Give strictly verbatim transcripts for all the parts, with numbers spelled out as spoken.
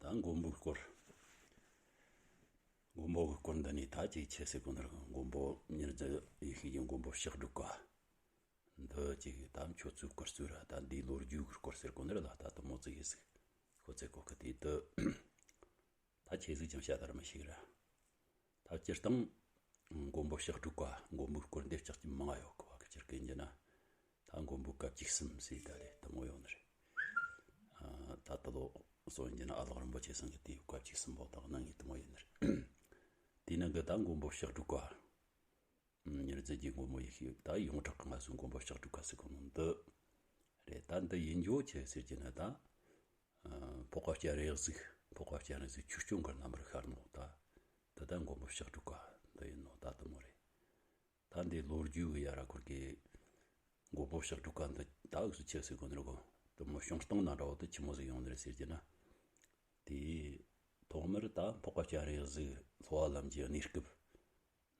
ད་མགོན་པོའི་སྐོར། མགོན་པོ་གི་སྐོར་འདི་ནས་ད་ཅིག་ཆེ་ཟེར་གོ་ནོ་ར་མགོན་པོ་ཉེར་ལྔ་ཡེ་ཤེས་ཀྱི་མགོན་པོ་ཕྱག་དྲུག་པ། འདི་ཅིག་ད་ཁྱོད་ཚོའི་སྐོར་ཚོས་ར་ད་འདིའི་ལོ་རྒྱུས་ཀྱི་སྐོར་ཟེར་གོ་ནོ་ར་ལ་ད་དུ་མོ་ཙི་ཡེ་ཟིག་ཁོ་ཚེ་གོ་གི་དེ་དུ། ད་ཆེ་ཟིག་ཀྱང་བཤད་ད་ར་མི་ཤེས་ར། ད་སྤྱིར་བཏང་མགོན་པོ་ཕྱག་དྲུག་པ་མགོན་པོའི་སྐོར་འདི་ལྕགས་ཀྱི་མང་ཡོད་གི་བ་གི་ཕྱིར་གི་ཡིན་རྒྱུ་ན། ད་མགོན་པོ་སྐབས་བཅུ་གསུམ་ཟེར་ད་ལེ་དུ་མོ་ཡོད་ནི་རེད། ཨ། ད་ད་ལོ་སོ་ཡིན་རྒྱུ་ན་ཨ་ལགས་རིན་པོ་ཆེ་ཚང་གི་དེའི་སྐབས་བཅུ་གསུམ་པོ་དང་གནང་ངེས་དུ་མོ་ཡིན་ནི་རེད། དེའི་ནང་གི་ད་མགོན་པོ་ཕྱག་དྲུག་པ། ཉེར་ལྔ་ཡེ་ཤེས་ཀྱི་མགོན་པོ་ཡེ་ཤེས་ད་ཡོངས་གྲགས་ཀྱི་ང་ཚོའི་མགོན་པོ་ཕྱག་དྲུག་པ་ཟེར་གོ་ནོ་འདི་རེད། ད་འདི་ཡིན་རྒྱུ་ཆི་ཟེར་རྒྱུ་ན་ད། ཨ། འཕགས་པ་སྤྱན་རས་གཟིགས། འཕགས་པ་སྤྱན་རས་གཟིགས་ཆོས་སྐྱོང་གི་རྣམ་པར་ཤར་ནོ་ད། འདི་ད་མགོན་པོ་ཕྱག་དྲུག་པ་འདི་ཡིན་ནོ་ད་དུ་མོ་རེད། ད་འདི་ལོ་རྒྱུས་གི་ཡ་ར་ཁོར་གི་མགོན་པོ་ཕྱག་དྲུག་པ་འདི་ད་འུ་ཚོ་ཆི་ཟེར་གོ་ནི་རེད་གོ། དུ་མོ་བྱུང་སྟངས་ནང་འདྲ་བོ་དུ་ཆི་མོ་ཟིག་ཡོང་ནི་རེད་ཟེར་རྒྱུ་ན། དེ་ཐོག་མར་ད་འཕགས་པ་སྤྱན་རས་གཟིགས་འཚོ་བ་ལམ་གྱི་གནས་སྐབས་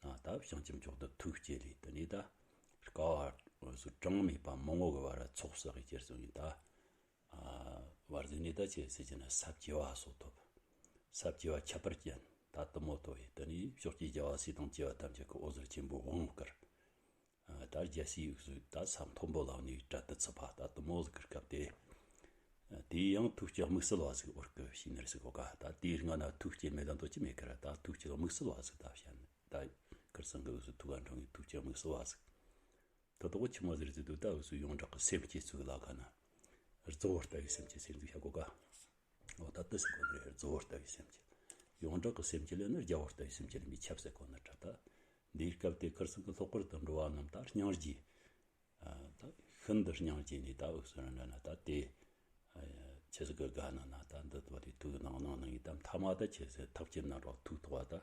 ན་ད་བྱང་ཆུབ་མཆོག་ཏུ་ཐུགས་བསྐྱེད་ལས་དེ་ནས་ད་སྐལ་བ་སུ་གྲངས་མེད་པ་མང་བོ་གི་བར་ཚོགས་བསགས་ཀྱི་རྒྱུ་ཟིག་ཡིན་ད། ཨ། བར་ཟིག་ནས་ད་ཆི་ཟེར་རྒྱུ་ན་ས་བཅུ་པ་སོགས་ཐོབ། ས་བཅུ་པ་ཁྱད་པར་ཅན་ད་དུ་མོ་ཐོབ་ཡིན། དེ་ནས་ཕྱོགས་ཀྱི་རྒྱལ་བ་སྲས་དང་བཅས་པ་ཐམས་ཅད་ཀྱི་འོད་ཟེར་ཆེན་པོའི་དབང་བསྐུར། ཨ། ད་རྒྱལ་སྲས་འུ་ཚོའི་ད་ས་མཐོན་པོ་ལ་གནས་པའི་གྲལ་དུ་ཚུད་པ་ད་དུ་མོ་ཟིག་གི་སྐབས་དེ། ཨ། དེ་ཡང་ཐུགས་ཀྱི་དམིགས་བསལ་བ་ཟིག་འོར་སྐུ་བྱས་ནི་རེད་ཟེར་གོ་ག་ད་དེའི་སྔ་ན་ཐུགས་བསྐྱེད་མེད་ད་འདོད་ཀྱི་མེད་ཀི་ར། ད་ཐུགས་ཀྱི་དམིགས་བསལ་བ་ཟིག་ད་བཤད་ནི་ད་ཁིར་ཚང་གི་འུ་ཚོའི་ཐུགས་ཀ་འཕྲང་གི་ཐུགས་ཀྱི་དམིགས་བསལ་བ་ཟིག་ད་དོ་ཆི་མོ་ཟིག་རེད་ཟེར་དུས་ད་འུ་ཚོའི་ཡོངས་གྲགས་ཀྱི་སེམས་བསྐྱེད་ཚུལ་ལ་ཁ་ན། རྫི་བོ་ལྟ་བུའི་སེམས་བསྐྱེད་ཟེར་འདུག་བྱ་གོ་ག་འོ་ད་དེ་ཟེར་གོ་ནི་རེད། རྫི་བོ་ལྟ་བུའི་སེམས་བསྐྱེད། ཡོངས་གྲགས་ཀྱི་སེམས་བསྐྱེད་ལས་ནི་རྒྱལ་བོ་ལྟ་བུའི་སེམས་བསྐྱེད་ལས་མི་ཁྱབ་ཟེར་གོ་ནི་འདྲ་ད། འདིའི་སྐབས་དེ་ཁིར་ཚང་གི་ལྷག་པར་དུ་འགྲོ་བ་རྣམས་ད་སྙིང་རྗེ། ཨ། ད་ཤིན་ཏུ་སྙིང་རྗེ་ནས་ད་འུ་ཚོ་རང་འདྲ་ན་ད་དེ། ཨ། ཆི་ཟིག་གི་དགའ་ན་ན་ད་འདི་དོ་དེ་ཐུག་ནང་ནང་ནང་ཡིན་ད་མཐའ་མ་ད་ཆི་ཟེར་ཐག་ཆེན་ན་རོགས་ཐུག་ཐོག་བ་ད།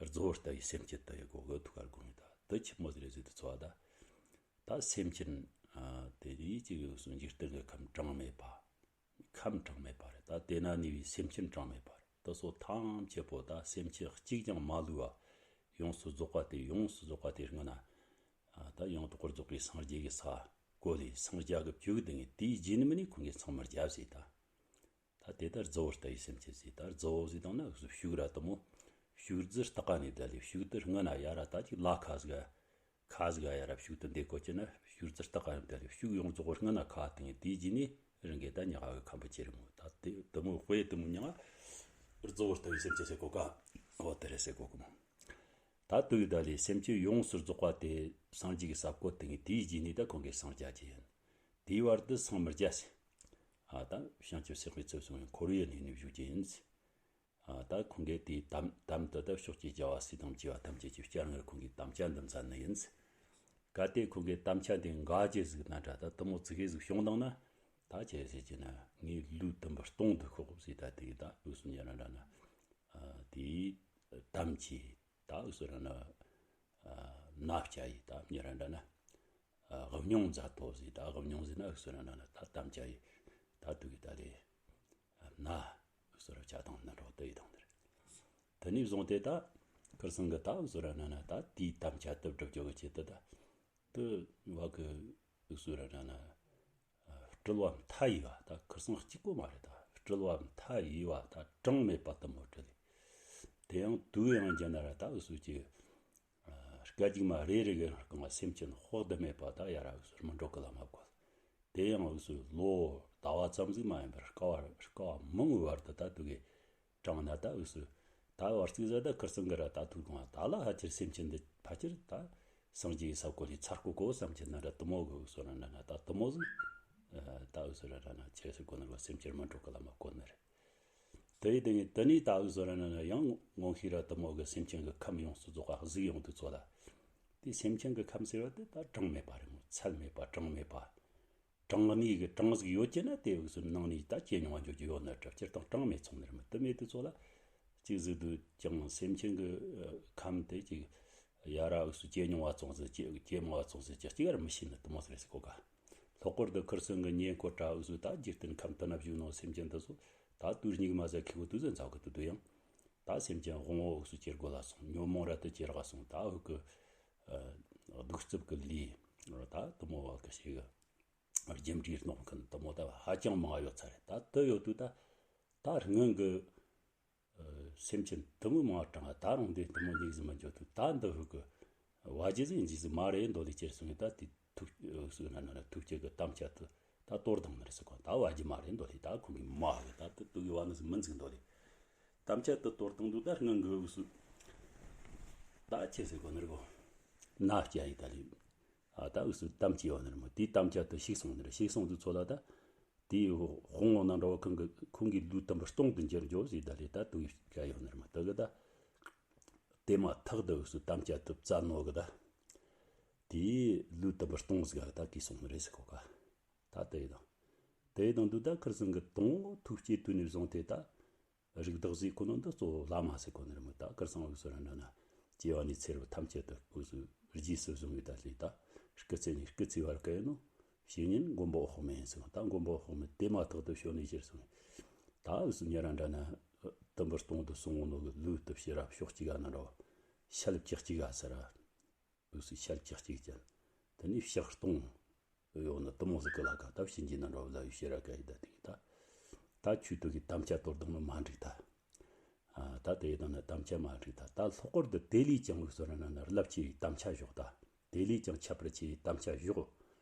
རྫི་བོ་ལྟ་བུའི་སེམས་བསྐྱེད་དུ་ཡི་གོ་གི་ཐུགས་ཀར་དགོངས་ཡོད་ད། དེ་ཆི་མོ་ཟིག་རེད་ཟེར་དུས་ཚོ་བ་ད། ད་སེམས་ཅན། ཨ། དེ་ཡིད་ཀྱི་འོས་སུ་འཇིག་རྟེན་གྱི་ཁམས་གྲངས་མེད་པ། ཁམས་གྲངས་མེད་པ་རེད་ད། དེ་ན་གནས་པའི་སེམས་ཅན་གྲངས་མེད་པ་རེད། དེ་ཚོ་ཐམས་ཅད་པོ་ད་སེམས་ཅན་གཅིག་ཀྱང་མ་ལུས་པ། ཡོངས་སུ་རྫོགས་པ་དེ་ཡོངས་སུ་རྫོགས་པ་དེ་སྔ་ན། ཨ། ད་ཡང་དག་པར་རྫོགས་པའི་སངས་རྒྱས་ཀྱི་ས་གོ་ལས་སངས་རྒྱས་ཀྱི་བཅུ་གི་དེ་ངས་དེའི་རྗེས་ནི་མི་ནི་ཁོང་གིས་ཚང་མར་རྒྱབ་ཟེར་ད། ད་དེ་ལྟར་རྫི་བོ་ལྟ་བུའི་སེམས་བསྐྱེད་ཟེར། ད་རྫི་བོ་ཟེར་དང་ན་ཕྱུགས་ར་དུ་མོ། ཕྱུགས་རྫི་སྟག་ག་ནས་ད་ལས་ཕྱུགས་དེ་སྔ་ན་ཡ་ར་ད་ཅིག་ལ་ཁ་ཟིག་ག་ཁ་ཟིག་ག་ཡ་ར་ཕྱུགས་དེ་འདེད་གོ་ཅི་ན་ཕྱུགས་རྫི་སྟག་ག་ནས་ད་ལས་ཕྱུགས་ཡོངས་རྫོགས་སྔ་ན་ཁ་དེ་ངས་དེའི་རྗེས་ནས་རང་གི་ད་ཉག་ག་གི་ཁམ་པ་ཅི་རེད་མོ། ད་དེ་དུ་མོ་དཔེ་དུ་མོ་ཉག་རྫི་བོ་ལྟ་བུའི་སེམས་བསྐྱེད་ཟེར་གོ་ག་འོ་དེ་རེད་ཟེར་གོ་གི་མོ། ད་དུ་ཡི་ད་ལས་སེམས་ཅན་ཡོངས་སུ་རྫོགས་པ་དེ་སངས་རྒྱས་ཀྱི་ས་བཀོད་དེ་ངས་དེའི་རྗེས་ནས་ད་ཁོང་གིས་སངས་རྒྱ་རྒྱུ་ཡིན། དེའི་བར་དུ་སངས་མི་རྒྱ་ཟེར། ཨ། ད་བྱང་ཆུབ་སེམས་དཔའི་ཚུལ་བཟུང་བའི་འཁོར་བའི་གནས་ནས་བཞུགས་རྒྱུ་ཡིན་ཟེར། ཨ། ད་ཁོང་གིས་དེའི་དམ་དམ་དུ་ད་ཕྱོགས་ཀྱི་རྒྱལ་བ་སྲས་དང་བཅས་པ་ཐམས་ཅད་ཀྱི་སྤྱན་སྔར་ཁོང་གིས་དམ་བཅའ་འདི་མཛད་ནི་ཡིན་ཟེར། གལ་ཏེ་ཁོང་གིས་དམ་བཅའ་འདི་འགལ་རྒྱུ་ཟིག་ན་འདྲ་ད་དུ་མོ་ཙི་གེ་ཟིག་བྱུང་དང་ན། ད་ཅི་ཟེར་གྱི་ན་ངའི་ལུས་དུམ་བུར་སྟོང་དུ་ཤོག་ཟེར། ད་དེ་ད་འུ་ཚོ་ཉེ་རང་འདྲ་ན། ཨ། དེའི་དམ་གྱི་ད་འུ་ཚོ་ར་ན། ཨ། མནའ་བསྐྱལ་ཡི་ད་ཉེ་རང་འདྲ་ན། ཨ། དབུ་བརྙིང་མཛད་དོ་ཟེར། ད་དབུ་བརྙིང་ཟེར་ན་འུ་ཚོ་ར་ན་ན་ད་དམ་བཅའ་ཡི་ད་དུ་གི་ད་ལས། ཨ། མནའ་འུ་ཚོ་ར་བཅའ་དང་ན་འགྲོ་དེ་ཡི་དང་དེར། དེ་ནས་བཟུང་སྟེ་ད་ཁིར་ཚང་གི་ད་འུ་ཚོ་ར་ན་ན་ད་དེའི་དམ་བཅའ་དུ་སྒྲུབ་རྒྱུ་གི་ཆེད་དུ་ད། དུ་བ་གི་འུ་ཚོ་ར་ན་ན། སྤྲུལ་བ་མཐའ་ཡས་པ་ད་ཁིར་ཚང་གཅིག་པོ་མ་རེད་ད། སྤྲུལ་བ་མཐའ་ཡས་པ་ད་གྲངས་མེད་པ་དུ་མོ་སྤྲུལ་ལེ། དེ་ཡང་དུ་ཡང་རྒྱ་ན་ར་ད་འུ་ཚོ་ཀྱི་སྐད་ཅིག་མ་རེ་རེ་གི་རྐང་བ་སེམས་ཅན་དཔག་ཏུ་མེད་པ་ད་ཡ་ར་འུ་ཚོར་མི་འགྲོ་གི་ལ་མ་བཀོད། དེ་ཡང་འུ་ཚོའི་ལོ་ཟླ་བ་ཙམ་ཟིག་མ་ཡིན་པར་དཀའ་བ་དཀའ་བ་མང་བའི་བར་དུ་ད་དུ་གི་གྲངས་ན་ད་འུ་ཚོ་ད་བར་ཚིག་ཟ་ད་ཁིར་ཚང་གི་ར་ད་ཐུག་དང་ད་ལ་ཕལ་ཆེར་སེམས་ཅན་འདི་ཕལ་ཆེར་ད་སངས་རྒྱས་ས་གོ་ལས་ཚར་གོ་གོ་བསམ་གྱི་ན་ར་དུ་མོ་གི་འུ་ཚོ་ར་ན་ན་ད་དུ་མོ་ཟིག་ད་འུ་ཚོ་ར་ན་ན་ཆེ་ཟིག་གོ་ནི་ར་སེམས་ཅན་མི་འགྲོ་གི་ལ་མ་གོ་ནི་རེད། དེ་ཡི་དེ་ནས་དེ་ནས་ད་འུ་ཚོ་ར་ན་ན་ཡང་ངོ་ཤེས་ར་དུ་མོ་གི་སེམས་ཅན་གི་ཁམས་ཡོངས་སུ་རྫོགས་པ་གཟིགས་ཡོང་དུས་ཚོ་ལ། དེ་སེམས་ཅན་གི་ཁམས་ཟེར་བ་དེ་ད་གྲངས་མེད་པ་རེད་མོ། ཚད་མེད་པ་གྲངས་མེད་པ། གྲངས་གནས་ཀྱི་གྲངས་ཟིག་ཡོད་ཀྱི་ན་དེ་འུ་ཚོའི་ནང་ནས་ད་སྐྱེ་མྱོང་བ་འཇོག་རྒྱུ་ཡོད་ན་འདྲ། སྤྱིར་བཏང་གྲངས་མེད་ཚོང་ནི་རེད་མོ། དེ་མེད་དུས་ཚོ་ལ་གཅིག་ཟིག་དུ་ཀྱང་སེམས་ཅན་གྱི་ཁམས་དེ་གཅིག་ཡ་ར་འུ་ཚོ་སྐྱེ་མྱོང་བ་ཚོང་ཟིག་སྐྱེ་སྐྱེ་མྱོང་བ་ཚོང་ཟིག་ཅིག་གཅིག་ཡར་མི་ཤེས་ནི་དུ་མོ་ཟིག་རེད་ཟེར་གོ་ག་ལྷག་པར་དུ་ཁིར་ཚང་གི་ཉེ་འཁོར་དྲ་འུ་ཚོ་ད་འཇིག་རྟེན་ཁམས་དུ་ན་བཞུགས་ནོ་སེམས་ཅན་དེ་ཚོ་ད་དུས་སྙིགས་མ་ཟད་ཁེ་གོ་དུས་ཟད་འཛའ་གི་དུ་དུ་ཡང་ད་སེམས་ཅན་དབང་བོ་འུ་ཚོ་སྐྱེ་དགོས་ལ་སོང་། ཉོན་མོངས་ར་དུ་སྐྱེ་ར་སོང་། ད་འུ་གི་གདུག་རྩུབ་ཀྱི་ལས་ད་དུ་མོ་བ་གི་ཞིག་གི་རྒྱུ་འབྲས་སྣོག་མཁན་དུ་མོ་ད་ཧ་ཅང་མང་ཡོད་ཚ་རེད། ད་དུ་ཡོད་དུས་ད་ ད་སྔོན་གི་སེམས་ཅན་དུ་མོ་མང་དྲང་ད་རུང་འདི་དུ་མོ་འཇིགས་སུ་མི་འཇོག་ཐུབ། ད་འདི་ཧུ་གི་བ་ཇི་ཟིག་འཇིགས་སུ་མ་རེད་འདོད་ལས་ཁྱེར་སོང་། ད་དེ་ཐུག་སུ་ན་ན་ཐུག་ཅེ་གི་དམ་བཅའ་དུ་ད་གཏོར་བཏང་ནི་རེད་ཟེར་གོ། ད་བ་ཇི་མ་རེད་འདོད་ལས། ད་ཁོང་གི་མ་གི་ད་དུ་དུ་གི་བ་ནི་སུ་མི་འཇིགས་འདོད་ལས། དམ་བཅའ་དུ་གཏོར་བཏང་དུ་ད་སྔོན་གི་ཧུ་སུ་ད་ཁྱེར་ཟེར་གོ་ནི་རེད་གོ། ན་སྐྱ་ཡི་ད་ལས། ཨ་ད་འུ་སུ་དམ་བཅས་ཡོད་ནི་རེད་མོ། དེའི་དམ་བཅའ་དུ་ཞིག་སོང་ནི་རེད། ཞིག་སོང་དུས་ཚོད་ལ་ད་དེའི་དཔུང་བོ་ནང་འགྲོ་བ་ཁོང་གི་ཁོང་གི་ལུས་དམ་པར་སྟོང་དུ་འགྱུར་འགྱོ་ཟེར་ད་ལས་ད་དུ་ཡི་བཀའ་ཡོད་ནི་རེད་མོ། དེ་གི་ད་དེ་མ་ཐག་ཏུ་འུ་སུ་དམ་བཅའ་དུ་བཙལ་ནོ་གི་ད་དེའི་ལུས་དམ་པར་སྟོང་ཟིག་ག་ད་གིས་སོང་ནི་རེད་ཟེར་གོ་ཀ། ད་དེ་ཡི་དང་དེ་ཡི་དང་དུ་ད་ཁིར་སང་གི་དང་ཐུགས་བསྐྱེད་དུས་ནས་བཟུང་སྟེ་ད། རིགས་བདག་ཟེར་ཁོ་ནོ་འདི་གཙོ་བོ་བླ་མ་ཟེར་ཁོ་ནི་རེད་མོ། ད་ཁིར་སང་འུ་སུ་ར་འདྲ་ན་སྐྱེ་བ་ནས་ཚེ་རབས་ཐམས་ཅད་དུ་འུ་སུ་རྗེས་སུ་བཟུང་བའི་ད་ལས་ད་སྐུ་ཚེ་ནས་སྐུ་ཚེ་བར་ག་ཡིན་ནོ། བཤེས་གཉེན་མགོན་པོ་འོག་མིན་ཟེར། ད་མགོན་པོ་འོག་མིན་དེ་མ་ཐག་ཏུ་བྱོན་ནས་ཕྱིར་སོང་། ད་འུ་སུ་ཉེ་ར་འདྲ་ན་དུམ་བུར་སྟོང་དུ་སོང་ནོ་གི་ལུས་དུ་ཕྱི་ར་ཕྱོགས་གཅིག་ག་ན་འགྲོ། ཤལ་ལྕགས་གཅིག་ག་ཟེར་ར། འུ་སུ་ཤལ་ལྕགས་གཅིག་ཅན། དེ་ནས་ཕྱག་སྟོང་ཡོད་ནི་དུ་མོ་ཟིག་གི་ལ་ཀ་ད་བྱིན་གྱིས་ནང་འགྲོ་ལ་ཡུལ་ཤེས་ར་ཀ་ཡི་ད་དེ་ད། ད་ཆོས་དུ་གི་དམ་བཅའ་གཏོར་བཏང་ནི་མ་འགྲིག་ད། ཨ་ད་དེ་ཡི་དང་ནི་དམ་བཅའ་མ་འགྲིག་ད། ད་ལྷག་པར་དུ་དེ་ལས་ཀྱང་འུ་སུ་ར་ན་ན་རླབས་ཆེ་བའི་དམ་བཅའ་བཞག་ད། དེ་ལས་ཀྱང་ཁྱད་པར་ཆེ་བའི་དམ་བཅའ་བཞག་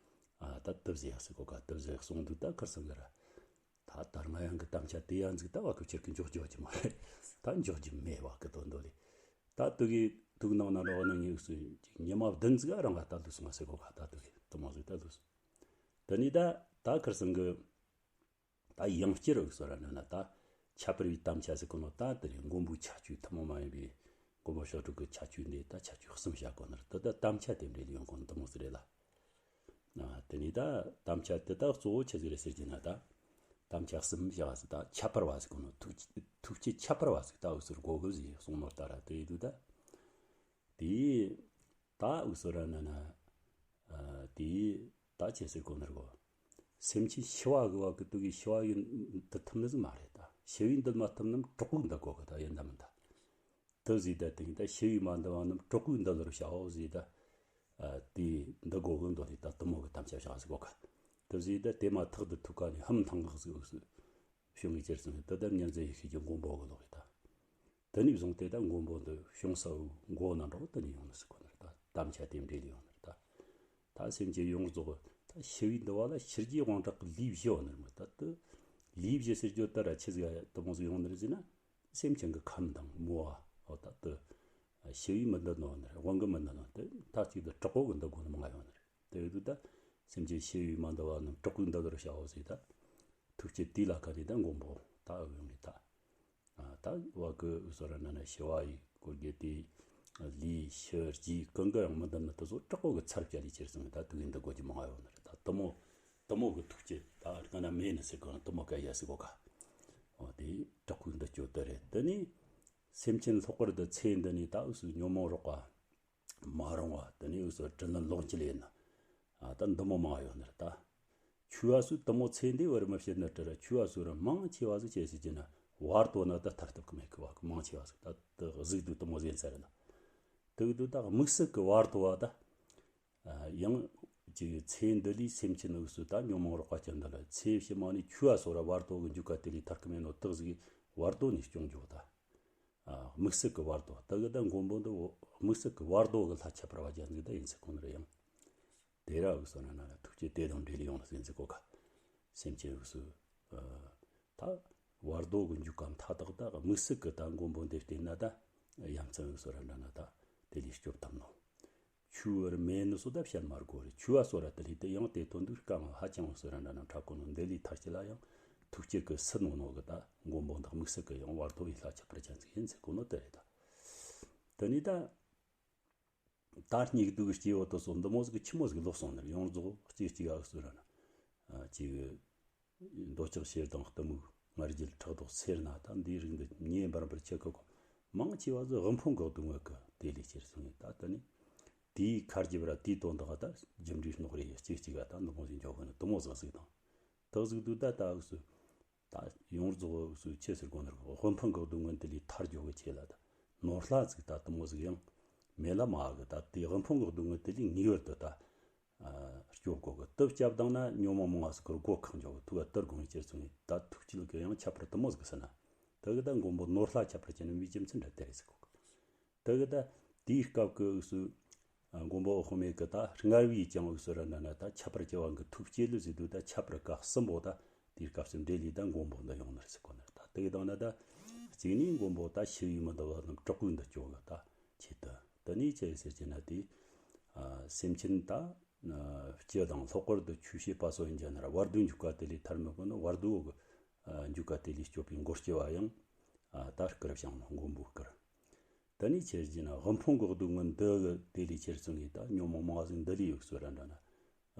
ཨ་ད་དུ་ཟེ་ཡག་སི་གོ་ཀ་དུ་ཟེ་གསུང་འདུག་ད་ཁར་སང་གི་ར། ད་ད་ང་ཡང་གི་དམ་བཅའ་དེ་ཡང་ཟིག་ད་བ་ཀི་ཕྱིར་གི་འཇོག་རྒྱུ་ཅི་མ་རེད། ད་འཇོག་རྒྱུ་མེད་བ་ཀི་དོན་དོ་ལེ། ད་དུ་གི་དུག་ནང་ན་རོགས་ནང་ཉིག་སུ་ཉི་མ་བདུན་ཟིག་རང་ལ་ད་ལུས་སོང་ཟེར་གོ་ཁ་ད་དུ་གི་དུ་མ་ཟིག་ད་ལུས་སོང་། དེ་ནི་ད་ད་ཁར་སང་གི་ད་ཡང་སྐྱེ་རོགས་སོ་ར་ན་ན་ད་ཁྱད་པར་བའི་དམ་བཅའ་ཟེར་གོ་ནོ་ད་དེ་རེད། མགོན་པོའི་ཁྱད་ཆོས་ཐུན་མོང་མ་ཡིན་པའི་མགོན་པོ་ཞབས་དྲུང་གི་ཁྱད་ཆོས་འདི་ད་ཁྱད་ཆོས་གསུམ་བཤད་གོ་ནི་རེད། ད་ད་དམ་བཅའ་དེ་འདྲ་ལ་ཡོང་གོ་ནི་དུ་མ་ཟིག་རེད་ལ། ཨ་དེ་ནས་ད་དམ་བཅའ་དེ་དག་གཙོ་བོ་ཆི་ཟིག་རེད་ཟེར་གྱི་ན་ད། དམ་བཅའ་གསུམ་བཞག་ཟིག་ད་ཁྱད་པར་བ་ཟིག་གོ་ནོ་ཐུགས་ཐུགས་ཀྱི་ཁྱད་པར་བ་ཟིག་ད་འུ་སུར་གོ་གི་ཟིག་གསུང་ནོ་ལྟ་ར་དེ་ཡི་དུ་ད། དེ་ད་འུ་སུ་ར་ན་ན། ཨ་དེ་ད་ཆི་ཟེར་གོ་ནི་རེད་གོ། སེམས་ཅན་ཤི་བ་གི་བ་གི་དུ་གི་ཤི་བ་ཡི་འདི་ཐུབ་ནི་ཟིག་མ་རེད་ད། ཤི་བའི་འདུལ་མ་ཐུབ་ནམ་གྲོགས་པོའི་འདུལ་གོ་གི་ད་ཡིན་ད་མིན་ད། དུ་ཟིག་ད་དེ་ད་ཤི་བའི་མ་འདུལ་བ་རྣམས་གྲོགས་པོའི་འདུལ་ལོར་བྱའོ་ཟིག་ད། ཨ་དེ་འདི་གོ་གི་འདོད་ལི་ད་དུ་མོ་གི་དམ་བཅའ་བཞག་ཟིག་གོ་ཁ། དུ་ཟིག་ད་དེ་མ་ཐག་ཏུ་ཐུག་ཀ་ནི་ཧམ་ཐང་གི་ཟིག་ཟིག་བྱུང་གི་ཅེར་སོང་གི་དུ་ད་ཉན་ཟེར་ཡི་ཤི་རྒྱུ་མགོན་པོ་གི་ལོག་གི་ད། དེ་ནས་བཟུང་སྟེ་ད་མགོན་པོ་འདི་བྱུང་ས་བོའི་མགོ་ན་འགྲོ་དེ་ནས་ཡོང་ནི་ཟིག་གོ་ནི་རེད་ད། དམ་བཅའ་དེ་འབྲེལ་ཡོང་ནི་རེད་ད། ད་སེམས་ཅན་ཡོངས་རྫོགས་ད་ཤི་བའི་འདུལ་བ་ལ་ཤི་རྒྱུའི་དབང་དྲག་གི་ལུས་བཞི་ཡོད་ནི་རེད་མོ། ད་དུ་ལུས་བཞི་ཟེར་རྒྱུ་ད་ར་ཆི་ཟིག་དུ་མོ་ཟིག་ཡོང་ནི་རེད་ཟེར་ན། སེམས་ཅན་གྱི་ཁམས་དང་མོ་བ་འོ་ད་དུ་ཤི་བའི་མི་འདུལ་ནོ་ནི་རེད། དབང་གི་མི་འདུལ་ནོ་དེ་ད་གཅིག་ཏུ་གྲོགས་པོ་གི་འདུལ་དགོས་ནི་མང་ང་ཡོད་ནི་རེད། དེ་ཡོད་དུས་ད་སེམས་ཅན་ཤི་བའི་མ་འདུལ་བ་རྣམས་གྲོགས་པོའི་འདུལ་ལོར་བྱའོ་ཟེར་ད། ཐུགས་བསྐྱེད་དེ་ལ་ཁ་ནས་ད་མགོན་པོ་ད་ཨུ་ཡོང་གི་ད། ཨ་ད་བ་ཀི་ཨུ་སོ་ར་ན་ན་ཤི་བ་ཡི་སྐོར་གྱི་དེ་ལུས་ཤི་རྒྱུའི་ཀུན་དགའ་ཡང་མི་འདུལ་ནི་དེ་ཚོ་དྲག་པོ་གི་ཚར་བྱ་ལས་ཁྱེར་སོང་ད་དུག་ཡིན་འདི་དགོས་ཀྱི་མང་ཡོད་ནི་རེད་ད། དུ་མོ་དུ་མོ་གི་ཐུགས་བསྐྱེད་ད་ང་ན་མེད་ནི་ཟེར་གོ་ན་དུ་མོ་ག་ཡ་ཟེར་གོ་ག། འོ་དེ་དྲག་པོའི་འདི་སྐྱོ་དེ་རེད། དེ་ནས་སེམས་ཅན་ལྷག་པར་དུ་ཚེ་འདི་ནས་ད་ཨུ་སུ་ཉོན་མོངས་རོགས་པ། མ་རུང་བ་དེ་ནས་འུ་ཚོ་དྲིན་ལན་ལོག་འཁྱེར་ཡིན་ན། ཨ་ད་འདི་མོ་མང་ཡོད་ནི་རེད་ད། ཆུ་བ་སུ་དུ་མོ་ཚེ་འདི་བར་མི་བྱེད་ནི་དྲི་ར་ཆུ་བ་སུ་ར་མང་ཆེ་བ་སུ་བྱེད་ཟེར་གྱི་ན་བར་དོ་ན་ད་ཐར་ཐབས་ཀྱི་མེད་གི་བ་གི་མང་ཆེ་བ་སུ་ད་དུ་གཟིགས་དུས་དུ་མོ་ཟེར་ཚར་ལ། དུ་དུ་ད་དམིགས་བསལ་གི་བར་དོ་བ་ད། ཡང་ཅིག་ཚེ་འདི་ལས་སེམས་ཅན་འུ་སུ་ད་ཉོན་མོངས་རོགས་པ་ཅན་འདི་ལ་ཚེ་ཕྱི་མ་ནས་ཆུ་བ་སོ་ར་བར་དོ་གི་འཇུག་ག་དེ་ལས་ཐར་གི་མེད་ནོ་དག་ཟིག་བར་དོ་ནས་སྐྱོང་འཇོག་ད། ཨ་དམིགས་བསལ་གྱི་བར་དོ་ད་གི་ད་མགོན་པོ་འདི་དམིགས་བསལ་གྱི་བར་དོ་གི་ལྷ་ཁྱད་པར་བ་ཅན་ཟིག་ད་ཡིན་ཚེ་གོ་ནི་རེད་ཡང་། དེ་ར་འུ་སོ་ན་ན་ལ་ཐུགས་བསྐྱེད་དེ་དང་འབྲེལ་ཡོང་ལ་ཟིན་ཚེ་གོ་ག། སེམས་ཅན་འུ་སུ། ཨ་ད་བར་དོ་གི་འཇུག་ག་མཐའ་དག་ད་དམིགས་བསལ་གྱི་ད་མགོན་པོ་འདི་བསྟེན་ན་ད་ཡ་མཚན་འུ་སོ་ར་འདྲ་ན་ད་དེ་ལས་སྐྱོབ་ཐབས་ནོ། ཆུ་བར་མེད་ནི་སོ་ད་བཤད་མ་དགོས་རེད། ཆུ་བ་སོ་ར་དེ་ལས་དེ་ཡང་དེ་དོན་དུ་དཀའ་ངལ་ཧ་ཅང་སོ་ར་འདྲ་ན་འཕྲད་གོ་ནོ་འདི་ལས་ཐར་གྱི་ལ་ཡང་ཐུགས་བསྐྱེད་ཀྱི་སུ་ནོ་ནོ་གི་ད་མགོན་པོ་འདི་དམིགས་བསལ་གྱི་ཡང་བར་དོ་ཡི་ལྷ་ཁྱད་པར་ཅན་ཟིག་ཡིན་ཟེར་གོ་ནོ་དེ་རེད་ད། དེ་ནས་ད་ད་སྙིགས་སྡུག་གི་སྐྱེ་བོ་དེ་ཚོ་འདི་མོ་ཟིག་གི་ཆི་མོ་ཟིག་ལོག་སོང་ནི་རེད། ཡོངས་རྫོགས་གཅིག་གཅིག་ཨ་སོ་ར་ན་ཅིག་འདོད་ཆགས་ཞེ་སྡང་གཏི་མུག་ང་རྒྱལ་ཕྲག་དོག་སེར་སྣ་ད་འདིའི་རིགས་འདི་ཉེ་འབར་འབར་ཆེ་ཁག་གོ། མང་ཆེ་བ་ཟིག་དབུལ་ཕོངས་འགག་སྡུག་བསྔལ་གི་དེ་ལས་ཁྱེར་སོང་ངས་ད་ལྟ་ནི། དེའི་ཁར་གྱི་བར་དེའི་དོན་དག་ད་རྒྱུ་འབྲས་རྣོ་རེ་གཅིག་གཅིག་ག་ད་འདི་མོ་ཟིག་འཇོག་གི་ནི་དུ་མོ་ཟིག་ཟིག་དང་། དག་ཟིག་དུ་ད་ད་འུ་སུ། ད་ཡོངས་རྫོགས་འུ་སུ་ཆེ་ཟེར་གོ་ནི་རེད། དབུལ་ཕོངས་འགག་སྡུག་བསྔལ་དེ་ལས་ཐར་འཇོག་གི་ཆེད་ལ་ད་ནོར་ལྷ་ཟིག་ད་དུ་མོ་ཟིག་ཡང་མེད་ལ་མ་གི་ད་དེ་དབུལ་ཕོངས་འགག་སྡུག་བསྔལ་དེ་ལས་ངེས་པར་དུ་ད། ཨ་ སྐྱོབ་དགོས་གི། དུ་བསྐྱབས་བཏང་ན་ཉོན་མོངས་མང་ཟིག་གི་སྒོ་ཁེངས་འཇོག་གི། ཐུགས་ལ་དུར་དགོངས་ཡི་ཅེར་སོང་ངས། ད་ཐུགས་བསྐྱེད་གི་ཡང་ཁྱད་པར་དུ་མོ་ཟིག་གི་ཟེར་ན། དེ་གི་ད་མགོན་པོ་ནོར་ལྷ་ཁྱད་པར་ཅན་ནི་བའི་རྒྱུ་མཚན་འདྲ་དེ་རེད་ཟེར་གོ་གི། དེ་གི་ད་དེའི་སྐབས་ཀྱི་འུ་སུ་མགོན་པོ་དབུ་མེད་གི་ད་སྔར་བས་ཀྱང་འུ་སུ་ར་འདྲ་ན་ད་ཁྱད་པར་ཅན་བ་གི་ཐུགས་བསྐྱེད་ལུ་ཟེར་དུས། ད་ཁྱད་པར་ག་གསུམ་པོ་ད་དེའི་སྐབས་སུ་འབྲེལ་ལས་ད་མགོན་པོ་འདི་ཡོང་ནི་རེད་ཟེར་གོ་ནི་རེད། ད་དེ་གི་དང་ན་ད་གཅིག་ནས་མགོན་པོ་ད་ཞི་བའི་མི་འདུལ་བ་རྣམས་དྲག་པོའི་འདུལ་སྐྱོབ་གི་ད་ཆེད་དུ། དེ་ནས་ཅི་ཟེར་གྱི་ན་དེ་སེམས་ཅན་ད་སྤྱི་དང་ལྷག་པར་དུ་ཆོས་བྱེད་པ་སོགས་ཡིན་གྱི་ན་ར་བར་དོའི་འཇུག་པ་དེ་ལས་ཐར་མི་དགོས་ནོ། བར་དོ་གི་འཇུག་པ་དེ་ལས་སྐྱོབ་པའི་མགོན་སྐྱེ་བ་ཡང་ད་སྐུར་བཞེངས་ནོ། མགོན་པོའི་སྐུར། དེ་ནས་ཆེར་གྱི་ན་དབུལ་ཕོངས་གི་སྡུག་བསྔལ་འདི་གི་དེ་ལས་ཆེར་སོང་གི་ད་ཉོན་མོངས་མང་ཟིག་འདི་ལས་ཡོད་སོ་ར་འདྲ་ན།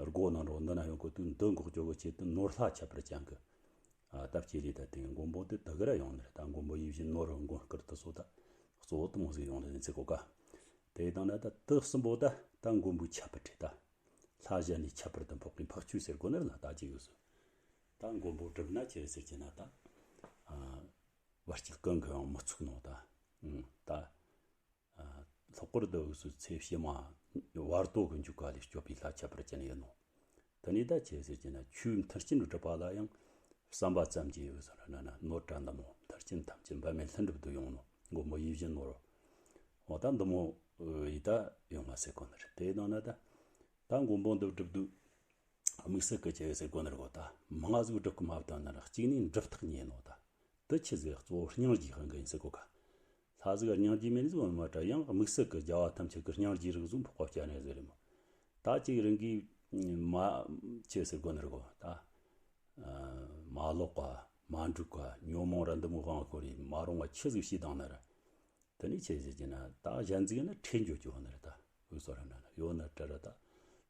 སྒོ་ནང་འགྲོ་འདི་ན་ཡོང་གི་དུས་འདི་འགོག་རྒྱུ་གི་ཆེད་དུ་ནོར་ལྷ་ཁྱད་པར་ཅན་གི་ད་བསྐྱེད་ལས་ད་དེ་མགོན་པོ་དེ་དེ་གི་ར་ཡོང་ནི་རེད། ད་མགོན་པོ་ཡིད་བཞིན་ནོར་བུ་མགོན་སྐུར་དུ་སོ་ད་གཙོ་བོ་དུ་མོ་ཟིག་ཡོང་ནི་རེད་ཟེར་གོ་ག། དེ་དང་ན་ད་དུ་གསུམ་པོ་ད་ད་མགོན་པོའི་ཁྱད་པར་ཁྲིད་ད། ལྷ་གཞན་ནས་ཁྱད་པར་དུ་འཕགས་པའི་འཕགས་ཆོས་ཟེར་གོ་ནི་རེད་ལ། ད་ཅི་ཡོད་སོ། ད་མགོན་པོ་སྒྲུབ་ན་ཅི་ཟེར་གྱི་ན་ད་བར་ཆད་གང་གི་ཡང་མི་ཚུགས་ནོ་ད། ད་ལྷག་པར་དུ་འུ་སུ་ཚེ་ཕྱི་མ་བར་དོ་གི་འཇུག་པ་ལས་སྐྱོབ་པའི་ལྷ་ཁྱད་པར་ཅན་ཡིན་ནོ། དེ་ནས་ད་ཅི་ཟེར་གྱི་ན་ཆོས་མཐུན་རྐྱེན་སྒྲུབ་པ་ལ་ཡང་བསམ་པ་ཙམ་གྱིས་འུ་སུ་ར་ན་ན་ནོར་བྲལ་འདི་མོ་མཐུན་རྐྱེན་ཐམས་ཅད་འབད་མེད་ལྷུན་གྲུབ་ཏུ་ཡོང་ནོ། མགོན་པོ་ཡིད་བཞིན་ནོར་བུ་འོ་ད་འདི་མོ་ཡི་ད་ཡོང་ང་ཟེར་གོ་ནི་རེད། དེ་ནང་ན་ད་ད་མགོན་པོ་འདི་སྒྲུབ་དུས། དམིགས་བསལ་གྱི་ཅི་ཟེར་གོ་ནི་རེད་གོ། ད་མང་ཟིག་སྒྲུབ་གི་མ་བཏང་ན་ར་གཅིག་ནས་འགྲུབ་ཐག་ཉེ་ནོ། ད་དུ་ཆི་ཟིག་གཙོ་བོ་སྙིང་རྗེ་གང་གི་ཡིན་ཟེར་གོ་ག། ལྷ་ཟིག་སྙིང་རྗེ་མེད་ནི་ཟིག་མ་དྲ་ཡང་དམིགས་བསལ་གྱི་རྒྱལ་བ་ཐམས་ཅད་ཀྱི་སྙིང་རྗེ་རིགས་ཟུང་འཕགས་པ་སྤྱན་རས་གཟིགས་རེད་མོ། ད་ཅིག་རང་གིས་མ་ཅི་ཟེར་གོ་ནི་རེད་གོ། ད་མ་ལོག་པ་མ་འགྲུག་པ་ཉོན་མོངས་ར་འདི་མོ་དབང་ཁོ་རེ་མ་རུང་བ་ཆི་ཟིག་བྱས་བཏང་ན་ར། དེ་ནས་ཆི་ཟེར་གྱི་ན་ད་གཞན་ཟིག་ན་ཁྲེལ་འཇོག་གི་ཡོད་ནི་རེད། ད་འུ་སོ་ར་ན་ན་ཡོད་ནི་དྲ་ར་ད།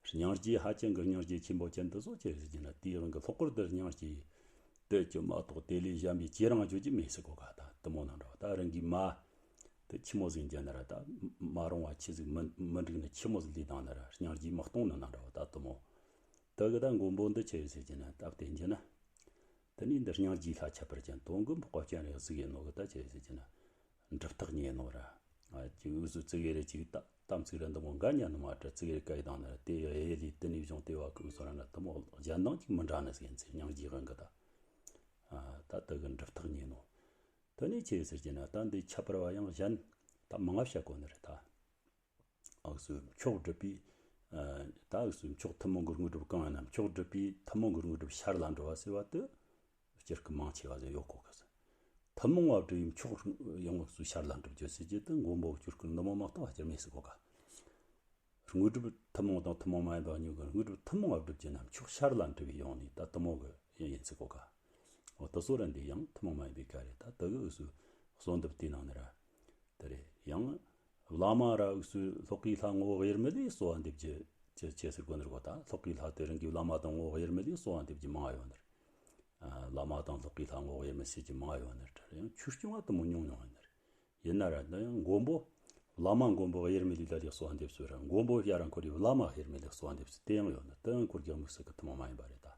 སྙིང་རྗེ་ཧ་ཅང་གི་སྙིང་རྗེ་ཆེན་པོ་ཅན་དུ་སོ་ཅི་ཟེར་གྱི་ན་དེའི་རང་གི་ལྷག་པར་དུ་སྙིང་རྗེ་དེ་ཅི་མ་གཏོགས་དེ་ལས་གཞན་པའི་ཅི་རང་བརྗོད་ཀྱི་མེད་ཟེར་གོ་ག། ད་དུ་མོ་ནང་འདྲ་བ་ད་རང་གི་མ་དེ་ཆི་མོ་ཟིག་འཇལ་ན་ར་ད་མ་རུང་བ་ཆི་ཟིག་མི་མི་འགྲིག་ན་ཆི་མོ་ཟིག་ལས་དང་ན་ར་སྙིང་རྗེ་མི་གཏོང་ནི་ནང་འདྲ་བ་ད་དུ་མོ། དེ་གི་ད་མགོན་པོ་འདི་ཆི་ཟེར་གྱི་ན་ད་བསྟན་གྱི་ན། དེ་ནས་འདི་སྙིང་རྗེའི་ལྷ་ཁྱད་པར་ཅན་དོན་ཀུན་འཕགས་པ་སྤྱན་རས་གཟིགས་ཡིན་ནོ་གི་ད་ཅི་ཟེར་གྱི་ན། འགྲུབ་ཐག་ཉེ་ནོ་ར། ཨ་ཅིག་འུ་སུ་ཙི་གེ་རེ་ཅིག་ད་དམ་ཚིག་ར་འདི་མོ་འགའ་ཉན་ནི་མ་དྲ་ཙི་གེ་རེ་བཀའ་ཡི་དང་ན་ར་དེ་ཡ་ཡེ་ལི་དེ་ནས་བྱུང་དེ་བ་གི་འུ་སུ་ར་ན་དུ་མོ་གཞན་དང་ཅིག་མི་འདྲ་ནི་ཟིག་ཡིན་ཚེ་སྙིང་རྗེ་དབང་གི་ད། ཨ་ད་དེ་གི་འགྲུབ་ཐག་ཉེ་ནོ། དེ་ནས་ཅི་ཟེར་གྱི་ན་ད་འདི་ཁྱད་པར་བ་ཡང་གཞན་ད་མང་ང་བཤད་གོ་ནི་རེད་ད། འུ་སུ་མཆོག་སྒྲུབ་པའི། ཨ་ད་འུ་སུ་མཆོག་ཐུན་མོང་གི་དངོས་གྲུབ་གང་ཡིན་ན་མཆོག་སྒྲུབ་པའི་ཐུན་མོང་གི་དངོས་གྲུབ་ཤར་ལ་འགྲོ་བ་ཟེར་བ་དེ་སྤྱིར་གི་མང་ཆེ་བ་ཟེར་ཡོད་གོ་གི་ཟེར། ཐུན་མོང་བ་སྒྲུབ་པའི་མཆོག་ཡང་འུ་སུ་ཤར་ལ་འགྲུབ་རྒྱུ་ཟེར་རྒྱུ་དེ་མགོན་པོ་སྤྱིར་གི་འདི་མོ་མ་གཏོགས་བ་སྤྱིར་མེད་ཟེར་གོ་ག། དངོས་གྲུབ་ཐུན་མོང་དང་ཐུན་མོང་མ་ཡིན་པ་གཉིས་ཀྱི་དངོས་གྲུབ་ཐུན་མོང་བ་སྒྲུབ་རྒྱུ་ན་མཆོག་ཤར་ལ་འགྲུབ་པའི་ཡོང་ནས་ད་ཐུན་མོང་གི་ཡིན་ཡིན་ཚིག་གོ་ག། འོ་དེ་སོ་ར་འདི་ཡང་ཐུན་མོང་མ་ཡིན་པའི་སྐད་རེད། ད་དེ་གི་འུ་སུ་གསོལ་འདེབས་དེའི་ནང་ནས་ར་དེ་རེད། ཡང་བླ་མ་ར་འུ་སུ་ལྷག་པའི་ལྷ་ངོ་བོ་དབྱེར་མེད་ལས་གསོལ་བ་འདེབས་རྒྱུ་ཅི་ཅི་ཟེར་གོ་ནི་རེད་གོ། ད་ལྷག་པའི་ལྷ་དེ་རང་གི་བླ་མ་དང་ངོ་བོ་དབྱེར་མེད་ལས་གསོལ་བ་འདེབས་རྒྱུ་མང་ཡོད་ནི་རེད། ཨ་བླ་མ་དང་ལྷག་པའི་ལྷ་ངོ་བོ་དབྱེར་མེད་ཟེར་རྒྱུ་མང་ཡོད་ནི་རེད། ཡང་ཆོས་སྐྱོང་བ་དུ་མོ་ཉུང་ཉུང་ཡོད་ནི་རེད། ཡིན་ན་ར་འདི་ཡང་མགོན་པོ། བླ་མ་མགོན་པོ་དབྱེར་མེད་ལས་ལ་ལས་གསོལ་བ་འདེབས་སོ་ར་མགོན་པོ་ཡ་རང་ཁོ་རའི་བླ་མ་དབྱེར་མེད་ལས་གསོལ་བ་འདེབས་སོ་དེ་ཡང་ཡོད་ན་དེ་ཡང་ཁོ་རྒྱ་མི་སྲིད་གི་ཐུན་མོང་མ་ཡིན་པ་རེད་ད།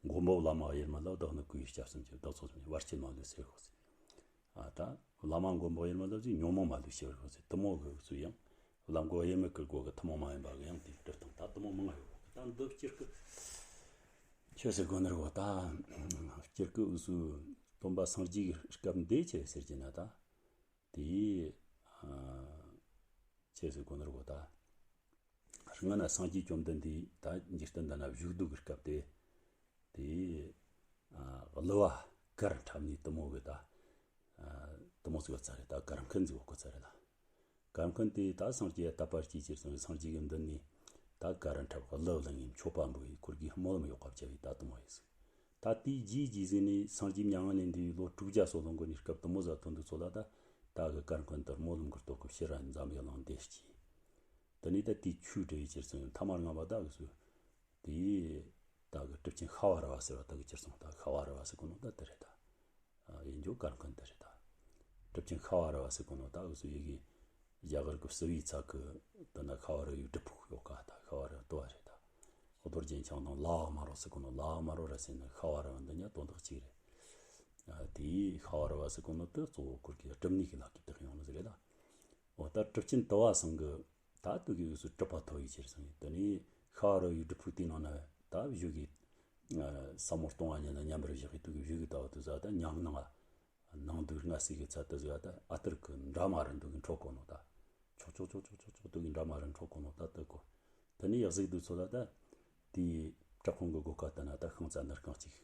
མགོན་པོ་བླ་མ་དབྱེར་མེད་ལ་བདག་ནི་སྐུ་ཡི་སྐྱབས་སུ་མཆི། བདག་ཚོགས་སུ་མཆི་བར་ཆད་མ་ལུས་སེལ་ཤོག་ཟེར། ཨ་ད་བླ་མ་མགོན་པོ་དབྱེར་མེད་ལ་ཟེར་ཉོན་མོངས་མ་ལུས་སེལ་ཤོག་ཟེར་དུ་མོ་གི་འུ་ཚོ་ཡང་བླ་མགོན་དབྱེར་མེད་ཀྱི་སྒོ་གི་ཐུན་མོང་མ་ཡིན་པ་གི་ཡང་དེ་སྒྲུབ་སྟངས་ད་དུ་མོ་མང་ཡོད་གི། ད་འདི་སྤྱིར་གི་ཆོས་ཟེར་གོ་ནི་རེད་གོ། ད་སྤྱིར་གི་འུ་ཚོའི་སྟོན་པ་སངས་རྒྱས་ཀྱི་སྐབས་འདི་ཆོས་ཟེར་གྱི་ན་ད། དེ་ཨ་ཆོས་ཟེར་གོ་ནི་རེད་གོ། ད་སྔ་ན་སངས་རྒྱས་བཅོམ་ལྡན་འདས་ད་འཇིག་རྟེན་འདི་ན་བཞུགས་སྡོད་ཀྱི་སྐབས་དེ། དེ་ཨ་གླུ་བ་གར་འཁྲབ་ནས་དུ་མོ་གི་ད་ཨ་དུ་མོ་ཟིག་ཡོད་ས་རེད། ད་གར་མཁན་ཟིག་ཡོད་གོ་ས་རེད་ལ། གར་མཁན་དེ་ད་སངས་རྒྱས་དད་པ་སྐྱེས་ཀྱི་སངས་རྒྱས་ཀྱི་མདུན་ནས་ད་གར་འཁྲབ་གླུ་བླངས་ནས་མཆོད་པ་འབུལ་བའི་ཁོར་གྱི་སྨོན་ལམ་ཡོད་པ་བྱ་བའི་ད་དུ་མོ་ཡིན་ཟིག། ད་དེའི་རྗེས་རྗེས་ཟིན་ནས་སངས་རྒྱས་མྱ་ངན་ལས་འདས་པའི་ལོ་དྲུག་བརྒྱ་སོགས་ལོན་གོ་ནས་སྐབས་དུ་མོ་ཟ་ཐོན་དུ་ཚོ་ལ་ད་ད་གི་གར་མཁན་དུ་སྨོན་ལམ་གྱི་སྟོབས་ཀྱིས་ཕྱིར་ར་འཛམ་བུའི་གླིང་འདི་སྐྱེས། དེ་ནས་ད་དེའི་ཆོས་སྒྲུབ་ཡི་ཕྱིར་སོང་ཐ་མར་ང་བ་ད་གི་སུ། དེ་ད་གི་གྲུབ་ཆེན་ཤ་བ་ར་བ་ཟེར་བ་ད་གི་ཕྱིར་སོང་ད་ཤ་བ་ར་བ་ཟེར་གོ་ནོ་ད་དེ་རེད་ད། ཨ་ཡིན་རྒྱུ་གར་མཁན་དེ་རེད་ད། གྲུབ་ཆེན་ཤ་བ་ར་བ་ཟེར་གོ་ནོ་ད་གི་སུ་ཡི་གི་རྒྱ་གར་གི་སི་བའི་ཚ་གི་ད་ན་ཤ་བ་ར་ཡུལ་གྲུབ་ཕུག་ཡོད་ཀ། ད་ཤ་བ་ར་ཏོ་བ་རེད་ད། ཨོ་རྡོ་རྗེ་འཆང་དང་ལ་བ་མ་རོ་ཟེར་གོ་ནོ་ལ་བ་མ་རོ་ར་ཟེར་ན་ཤ་བ་ར་བ་འདི་ཉ་དོན་དག་ཅིག་རེད། ཨ་དེའི་ཤ་བ་ར་བ་ཟེར་གོ་ནོ་དེ་གཙོ་བོ་ཁུར་གི་གྲུབ་གནས་ཀྱི་ལག་གི་བཏགས་ཡོང་ནི་ཟེར་རེད་ད། འོ་ད་གྲུབ་ཆེན་དུ་བ་ཚང་གི་ད་དུ་གི་འུ་སུ་གྲུབ་པ་ཐོབ་ཡི་ཕྱིར་སོང་ཡི། དེ་ནས་ ཁ་བ་ར་ཡི་སྒྲུབ་ཕུག་དེའི་ནང་ན་ད་བཞུགས་གི། ཨ་ཟབ་མོ་སྟོང་བ་ཉིད་ལ་མཉམ་པར་བཞག་གི་དུས་ཀྱི་བཞུགས་གི་ལྟ་བུ་དུ་ཟ་ད་ཉམས་སྣང་ང་། ནང་དུ་སྔ་སེ་གི་ཚད་དུ་ཟ་ད་ཨ་ཐུར་གི་འདྲ་མ་ར་འདུག་གི་འཕྲོ་གོ་ནོ་ད། ཆོག་ཆོག་ཆོག་ཆོག་ཆོག་ཆོག་འདུག་གི་འདྲ་མ་ར་འཕྲོ་གོ་ནོ་ད་ལྟ་གོ། དེ་ནས་ཡག་གཟིགས་དུས་ཚོད་ལ་ད། དེའི་བྲག་ཁུང་གི་སྒོ་ཁ་དུ་ན་ད་ཤིང་རྩ་འདི་རྐང་གཅིག་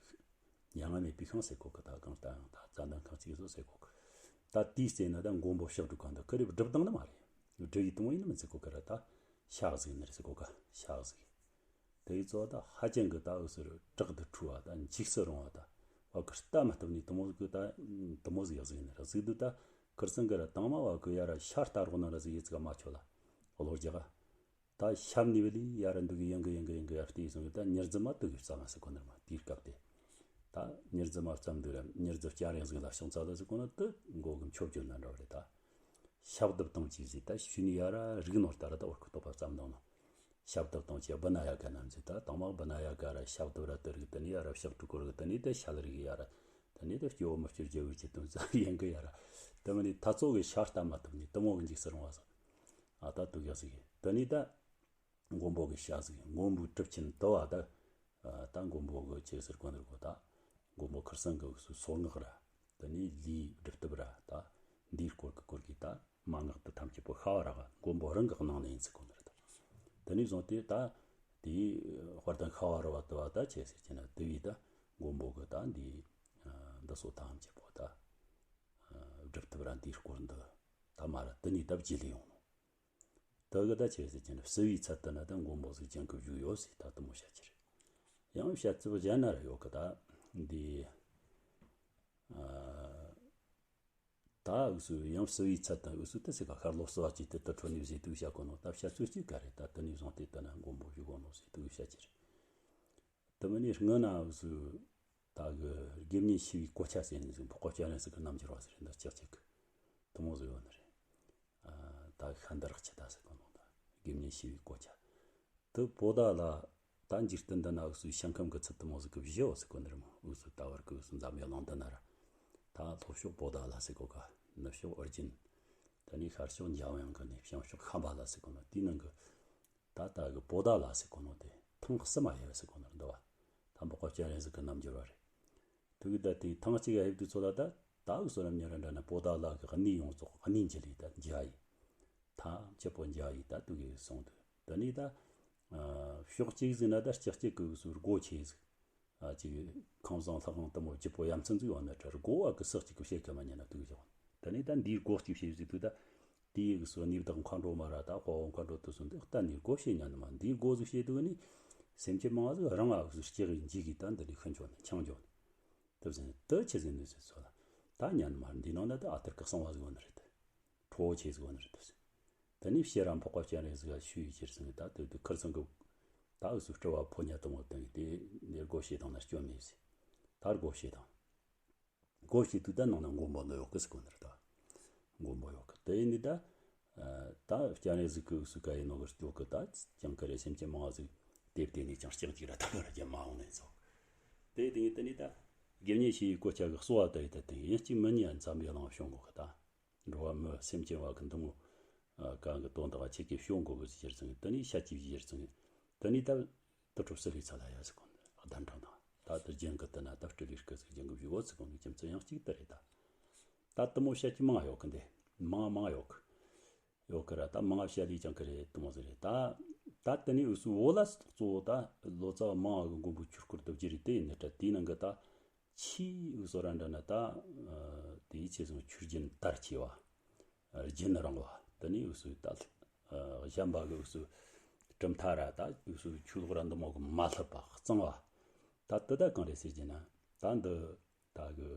ཡང་མེད་པའི་ཤིང་ཟེར་གོ་གི། ད་གང་ལྟ་ཡང་ད་རྩ་འདི་རྐང་གཅིག་བཟོ་ཟེར་གོ་གི། ད་དེའི་རྩེ་ན་ད་མགོན་པོ་ཕྱག་དྲུག་གང་འདུག་གི་རེད། སྒྲུབ་སྟངས་ནི་མ་རེད། སྒྲུབ་ཡི་དུང་བ་ཡིན་ནི་མི་ཟེར་གོ་གི་ར་ད། ཕྱག་གཟིགས་ནི་རེད་ཟེར་གོ་གི། ཕྱག་གཟིགས། དེའི་གཙོ་བོ་ད་ཧ་ཅང་གི་ད་འུ་ཟུར་བྲག་ཏུ་འཁྲུ་བ་ད་འཇིགས་སུ་རུང་བ་ད། བ་གི་ལྟ་མ་ཐུབ་ནས་དུ་མོ་གི་ད་དུ་མོ་ཟིག་གཟིགས་ནི་ར་གཟིགས་དུས་ད་ཁིར་ཚང་གི་ར་དང་མ་བ་གི་ཡ་ར་ཤ་ལྟ་རོགས་ན་ར་ཟིག་ཡི་ཙི་ག་མ་ཆོད་ལ། བློ་རྒྱག་ག་ད་ཞབས་ནས་བ་ལི་ཡ་ར་འདུག་གི་ཡང་གི་ཡང་གི་ཡང་གི་ཡར་བལྟས་སོང་གི་ད་མྱུར་རྫི་མ་དུ་གི་རྩ་མ་ཟེར་གོ་ནི་ར་མ་དེའི་སྐབས་དེ། ད་མྱུར་རྫི་མ་བརྩམས་འདུག་ར་མྱུར་རྫི་སྐྱ་རེངས་ཟིག་ལ་ཤོང་ཚ་ལ་ཟེར་གོ་ནི་དུ་མགོ་གི་མཆོད་བརྗོད་ན་འདྲ་བ་རེད་ད། ཞབས་བརྡབ་གཏོང་གྱིས་ཟིག་ད་ཤུ་ནི་ཡ་ར་རིག་ནོར་ལྟ་ར་ད་འོར་ཁུ་ཐོག་པ་བརྩམས་འདུག་ནོ། ཞབས་བརྡབ་གཏོང་གྱིས་བི་ན་ཡ་ཀ་རྣམས་ཀྱིས་ད་དང་མ་བི་ན་ཡ་ཀ་ར་ཞབས་བརྡབ་ར་དེ་རིག་དེ་ནི་ཡ་ར་ཕྱག་དྲུག་སྐོར་གི་དེ་ནི་དེ་ཤ་ལ་རིག་ཡ་ར། དེ་ནི་དེ་སྐྱེ་བོ་མི་སྐྱོ་རྒྱལ་བའི་ཆེད་དུ་མཛད་ཡིན་གི་ཡ་ར། དེ་མི་ནི་ད་ཚོ་གི་ཤ་ལྟ་མ་ཐུབ་ནི་དུ་མོ་གི་འཇིགས་སུ་རུང་བ་ཟིག་ཨ་ད་དུ་ག་ཟིག་གི་དེ་ནི་ད། མགོན་པོ་གི་ཞབས་ཟིག་མགོན་པོའི་གྲུབ་ཆེན་དུ་བ་ད། ད་མགོན་པོ་གི་ཆེ་ཟེར་གོ་ནི་ར་གོ་ད། མགོན་པོ་ཁིར་ཚང་གི་སོ་སོ་སྔགས་ར། དེ་ནས་ལུས་སྒྲུབ་ཐབས་ར་ད། འདིའི་སྐོར་གི་སྐོར་གི་ད་མན་ངག་ཏུ་ཐམས་ཅད་པོ་ཤ་བ་ར་ག་མགོན་པོ་རང་གི་སྣང་ནས་ཡིན་ཟེར་གོ་ནི་ར་ད། དེ་ནས་བཟུང་སྟེ་ད། དེའི་དཔལ་ལྡན་ཤ་བ་ར་བ་དུ་བ་ད་ཆེ་ཟེར་གྱི་ན་དུ་བའི་ད་མགོན་པོ་གི་ད་འདི། འདི་སོ་ཐམས་ཅད་པོ་ད། སྒྲུབ་ཐབས་ར་འདིའི་སྐོར་འདི། ད་མ་ར་དེ་ནས་ད་བརྗེད་ལས་ཡོང་ནོ། དེ་གི་ད་ཆེ་ཟེར་གྱི་ན་བསུ་བའི་ཚད་དུ་ན་ད་མགོན་པོ་ཟིག་ཅང་གི་བཞུགས་ཡོད་ཟེར་ད་དུ་མོ་བཤད་ཀྱི་རེད། ཡང་བཤད་ཚུལ་གཞན་ན་ར་ཡོད་གི་ད། འདི། ཨ། ད་འུ་སུ་ཡང་བསུ་བའི་ཚད་དུ་འུ་སུ་དེ་ཟེར་ག་ཤར་ལོ་བསུ་བ་ཅིག་དེ་དུ་འཕྲོ་ནས་བཟོས་དུས་བཤད་གོ་ནོ་ད་བཤད་ཚུལ་གཅིག་ག་རེད། ད་དེ་ནས་བཟུང་སྟེ་ད་ན་མགོན་པོ་བཞུགས་གོ་ནོ་ཟེར་དུ་བཤད་ཀྱི་རེད། དེ་མིན་ནི་སྔོན་ན་འུ་སུ། ད་གི་དགེ་བསྙེན་ཤེས་པའི་གོ་ཆ་ཟེར་ནས་ཟིན་པོ་གོ་ཆ་རན་ཟིག་གི་རྣམ་འགྱུར་བ་ཟེར་འདི་ལྕགས་ཅིག་གི་དུ་མོ་ཟིག་ཡོད་ནི་རེད། ཨ། ད་ཤ་འདི་རག་ཆི་ད་ཟེར་གོ་ནོ་ད་དགེ་བསྙེན་ཤེས་པའི་གོ་ཆ། དུ་པོ་ད་ལ་ད་འཇིག་རྟེན་འདི་ན་འུ་སུའི་ཞིང་ཁམས་གི་ཚུལ་དུ་མོ་ཟིག་གི་བཞི་བ་ཟེར་གོ་ནི་རེད་མོ། འུ་སུ་ད་བར་གི་འུ་སུ་འཛམ་བུའི་གླིང་འདི་ན་ར། ད་ལྷོ་ཕྱོགས་པོ་ད་ལ་ཟེར་གོ་ག་ནུབ་ཕྱོགས་ཨོ་རྒྱན། དེ་ནས་ཤར་ཕྱོགས་འཇམ་དབྱངས་གི་ནས་བྱང་ཕྱོགས་ཤམ་བྷ་ལ་ཟེར་གོ་ནོ་དེའི་ནང་གི་ད་ལྟ་གི་པོ་ད་ལ་ཟེར་གོ་ནོ་དེ་ཐེངས་གསུམ་མ་ཡལ་བ་ཟེར་གོ་ནོ་རེད་འདུག་བ། ད་འབོག་པ་སྤྱན་རས་གཟིགས་ཀྱི་རྣམ་འགྱུར་བ་རེད། དུ་གི་ད་དེ་ཐེངས་གཅིག་ཡལ་དུས་ཚོད་ལ་ད་ད་འུ་སོ་རམ་ཉ་ར་འདྲ་ན་པོ་ད་ལ་གི་གནས་ཡོངས་རྫོགས་གནས་འཇལ་ཡི་ད་འཇའ་ཡི། ཐམས་ཅད་པོ་འཇའ་ཡི་ད་དུ་གི་སོང་དུས་དེ་ནས་ད་ཕྱོགས་གཅིག་ཟིན་ན་ད་ལྕགས་གཅིག་གི་འུ་སོ་སྒོ་ཆེ་ཟིག་ཨ་ཅིག་ཁང་བཟང་ལྷ་ཁང་དུ་མོ་ལྗིད་པོ་ཡ་མཚན་ཟིག་ཡོད་ན་ད་སྒོ་བ་གི་སག་ཅིག་གི་བཤད་གི་མ་ཉན་ན་དུ་གི་བཞག་དེ་ནས་ད་འདིའི་སྒོ་གཅིག་བཤད་ཟིག་དུ་ད། དེའི་གི་སོ་ནི་བདག་མཁའ་འགྲོ་མ་ར་ད་དཔའ་བོ་མཁའ་འགྲོ་དུ་སོ་འདི་གཏན་ནས་སྒོ་ཕྱེ་ཉན་ནི་མ་འདིའི་སྒོ་ཟིག་ཕྱེ་དུ་ནི། སེམས་ཅན་མང་ཟིག་རང་ཨ་སུ་སྐྱེ་གི་འཇིག་གི་ད་འདི་ནི་ཤི་འཇོག་ནི་ཆང་འཇོག་ནི། དུ་ཟིན་དུ་ཆི་ཟིན་ནི་ཟིན་སོ་ལ། ད་ཉན་ནི་མ་འདི་ནང་ན་ད་ཨ་ཐར་གི་གསང་བ་ཟིག་ཡོད་ནི་རེད། ཁྲོ་བོ་ཆེ་ཟིག་ཡོད་ནི་རེད་དུ་ཟིན། དེ་ནི་ཕྱི་ར་འཕགས་པ་སྤྱན་རས་གཟིགས་ཞུ་ཡི་ཁྱེར་ཟིན་གི་ད་དུ་དུ་ཁིར་ཚང་གི། ད་ཨ་སུ་སྤྲུལ་བ་ཕོ་ཉ་དུ་མོ་དང་གི་དེ་ནི་སྒོ་ཕྱེ་དང་ན་སྐྱོན་མེད་ཟིན། ད་སྒོ་ཕྱེ་དང་། སྒོ་ཕྱེ་དུས་ད་ནང་ན་མགོན་པོ་འདི་ཡོད་གི་ཟེར་གོ་ནི་རེད་ད། མགོན་པོ་ཡོད་གི་དེ་ཡིན་ནི་ད། ད་སྤྱན་རས་གཟིགས་ཀྱི་སུ་ག་ཡིན་ནོ་གི་སྐྱོ་གི་ད་ཅང་གི་རེ་སེམས་ཅན་མང་ཟིག་དེབ་དེ་ནས་ཀྱང་ལྕགས་ཅིག་ར་ད་ག་ར་རྒྱ་མ་འོང་ནས་ཚོ། དེ་དེ་ཡིན་དེ་ནི་ད། དགེ་བསྙེན་ཞེས་གོ་ཆ་གི་གསོ་བ་ད་ཡི་ད་དེ་ཡིན་གཅིག་མི་ཉན་འཛམ་བུའི་གླིང་བྱུང་གོ་གི་ད། འགྲོ་བ་མི་སེམས་ཅན་བ་གི་འདི་མོ། གང་གི་དོན་དག་ཆེ་གེ་བྱུང་གོ་གི་ཟེར་ཙང་དེ་ནི་ཤ་ཅིག་ཟེར་ཙང་། དེ་ནི་ད། དུ་ཁྲོ་བསིལ་ལི་ཚ་ལ་ཡ་ཟེར་གོ་ནི་གདན་དྲངས་དང་ད་དུ་རྒྱན་གི་དུ་ན་ད་སྤྲུལ་ལི་སྐུ་ཟིག་རྒྱན་གི་བཞུགས་གོ་ཟེར་གོ་ནི་རྒྱུ་མཚན་ཡང་གཅིག་དེ་རེད་ད། ད་དུ་མོ་བཤད་ཀྱི་མང་ཡོད་གི་འདི་མང་མང་ཡོད་གི་ཡོད་གི་ར་ད་མང་བཤད་ལི་ཅང་གི་རེད་དུ་མོ་ཟིག་རེད་ད། ད་དེ་ནི་འུ་སུ་འོ་ལ་གཙོ་བོ་ད་ལོ་ཙཱ་བ་མང་བ་གི་མགོན་པོ་ཆོས་སྐོར་དུ་བགྱི་རེད་དེ་ཡིན་ནི་ད་དེའི་ནང་གི་ད། ཆེས་འུ་སོ་ར་འདྲ་ན་ད། དེའི་ཆེ་སོང་ཆུ་རྒྱུན་དར་ཆེ་བ། རྒྱུན་རིང་བ་དེ་ནས་འུ་སོའི་ད། གཞན་པ་གི་འུ་སོའི་གྲུབ་མཐའ་ར་ད་འུ་སོའི་ཆོས་ལོག་ར་འདི་མོ་གི་མ་ལྷུབ་པ་གཙང་བ། ད་དེ་ད་གང་རེད་ཟེར་གྱི་ན་ད་འདི། ད་གི་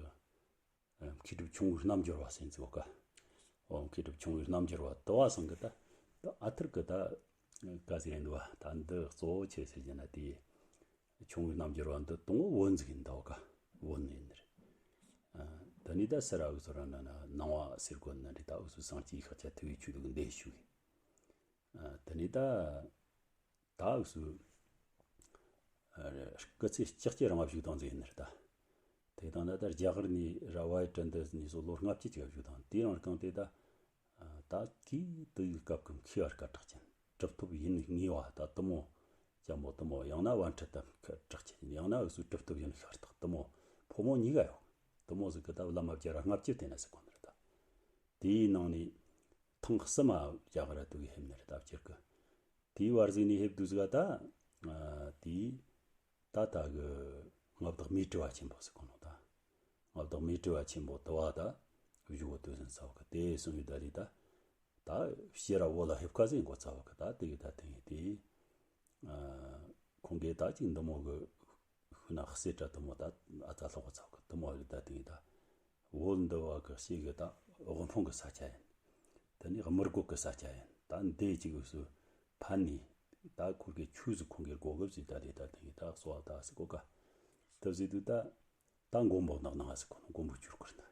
མཁས་གྲུབ་ཆུང་ངུའི་རྣམ་འགྱུར་བ་ཟེར་ཚིག་ག་འོ་མཁས་གྲུབ་ཆུང་ངུའི་རྣམ་འགྱུར་བ་དུ་བ་སང་གི་ད། ད་ཨ་ཐུར་གི་ད། ག་ཟེར་འདུག་བ་ད་འདི་གཙོ་བོ་ཆེ་ཟེར་གྱི་ན་དེ། ཆུང་ངུའི་རྣམ་འགྱུར་བ་འདི་དང་བོ་བོན་ཟིག་ཡིན་ད་བ་ག་བོན་ཡིན་ནི་རེད། ད་ནི་ད་སི་ར་འུ་ཚོ་རང་ན་ན་ནང་བ་ཟེར་གོ་ན་འདི་ད་འུ་ཚོ་སངས་རྒྱས་ཤཱཀྱ་ཐུབ་པའི་ཆོས་ལུགས་འདི་ཞུ་གི་ད་ནི་ད་ད་འུ་ཚོ་སྐུ་ཚེ་ལྕགས་ཀྱི་རིང་བ་བཞུགས་དང་ཟིག་ཡིན་ནི་རེད་ད། དེ་དང་ད་ལྟ་རྒྱ་གར་ནས་ར་བའི་དྲན་འདི་ནས་སོ་ལོ་ལྔ་བཅུ་ཅིག་བཞུགས་དང་དེ་རིང་རྐང་དེ་ད། ད་གིས་དུ་ཡི་སྐབས་ཀྱི་མཁས་པ་སྐད་གྲགས་ཅན་གྲུབ་ཐོབ་ཡིན་ངེས་པ་ད་དུ་མོ་ ལྕམ་མོ་དེ་མོ། ཡང་ན་བན་ཁྲི་ཏམ་ཁ་གྲགས་ཆེན། ཡང་ན་འུ་ཚོའི་གྲུབ་ཐོབ་ཡོན་ཤར་སྟག་དེ་མོ་ཕོ་མོ་གཉིས་ཀ་ཡོད། དེ་མོ་ཟིག་གི་ད་བླ་མ་བརྒྱ་ར་ལྔ་བཅུ་དེ་ན་ཟེར་གོ་ནི་རེད་ད། དེའི་ནང་ནས་ཐེངས་གསུམ་མ་རྒྱ་གར་དུ་གི་ཕེབས་ནི་རེད་ད་སྤྱིར་གི། དེའི་བར་ཟིག་ནས་ཕེབས་དུས་ཟིག་ག་ད། ཨ། དེའི་ད་ལྟ་གི་མངའ་བདག་མཻ་ཏྲི་པ་ཆེན་པོ་ཟེར་གོ་ནོ་ད། མངའ་བདག་མཻ་ཏྲི་པ་ཆེན་པོ་དུ་བ་ད་བཞུགས་གོ་དུས་ཟིན་ཚ་བ་གི་དེ་སོང་ཡོད་ད་རེད་ད། ད་ཕྱིར་ར་བོད་ལ་ཕེབས་ཁ་ཟིག་འགོ་ཚ་བ་གི་ད་དེ་གི་ད་དེ་ངས་དེ། ཨ། ཁོང་གིས་ད་ཅིག་འདི་མོ་གི་ཤུ་ན་གསེར་བྲག་དུ་མོ་ད་ཨ་ཙ་ལྷག་གོ་ཚ་གི་དུ་མོ་རེད་ད་དེ་ད། བོད་འདི་བ་གི་ཤེས་གི་ད་དབུལ་ཕོངས་གི་ས་ཆ་ཡིན། དེ་ནས་དམུ་རྒོད་གི་ས་ཆ་ཡིན། ད་འདི་ཅིག་གི་སུ་ཕན་ནི་ད་ཁུར་གི་ཆུ་ཟིག་ཁོང་གི་སྒོ་གི་ཟིག་ད་དེ་ད་དེ་ད་གསོ་བ་ད་སི་གོ་ཀ་དུ་ཟིག་དུ་ད། ད་མགོན་པོ་ནག་ནང་ཟིག་གོ་ནོ་མགོན་པོ་ཆུར་ཁུར་ན།